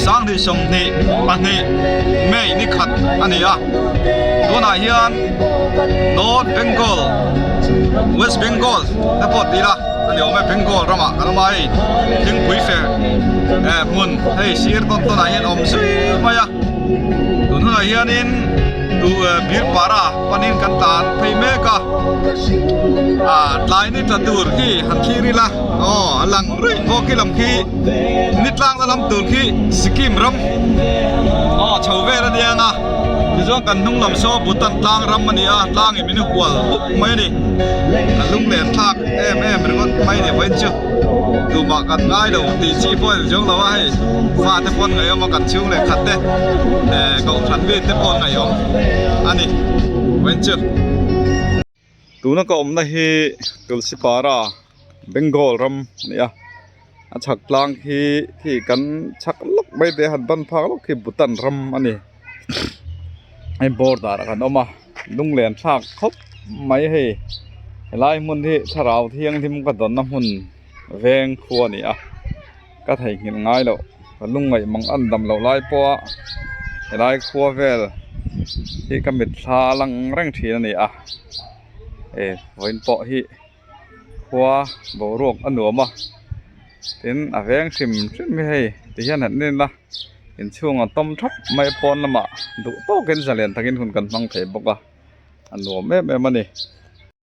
2022 May ni khat a ni a, tunah hian North Bengal, West Bengal te pawh ti ila a ni awm e, Bengal ramah kan awm a hei thingpui fer eh hmun hei sir tawn tawn ah hian a awm zui mai a, tun hunah hianin Birpara panin kan tlan phei mek a, ah tlai ni tla tur khi han thlir ila aw a lang ruih bawk khi lam khi ni tlangna lam tur khi Sikkim ram aw chho vel a nia ang a tichuan kan hnung lam saw Bhutan tlang ram a ni a tlangin min hual bawk mai a ni a lunglen thlak em em ringawt mai a ni vawiin chu tumah kan ngai lo tih chi pawh a ni chuang lo a hei fate pawn ngaihawm a kan chhung leh khat te eh kohhran mi te pawh ngaihawm a ni vawiin chu. Tuna ka awmna hi Tulsipara Bengal ram a ni a a chhak tlang hi khi kan chhak lawk mai te han ban phak lawk khi Bhutan ram a ni hei border ah kan awm a lunglen thlak khawp mai hei helai hmun hi thlarau thianghlim ka dawnna hmun veng khua a ni a ka theihnghilh ngai loh ka lungngaih mang an dam loh lai pawh a helai khua vel hi ka mitthla a lang reng thin a ni a eh vawiin pawh hi khua boruak a nuam a tin a veng hrim hrim hi hei ti hian han en ila inchhung a tawm thap mai a pawn lamah duh tawkin zalen takin hun kan hmang thei bawk a a nuam em em a ni.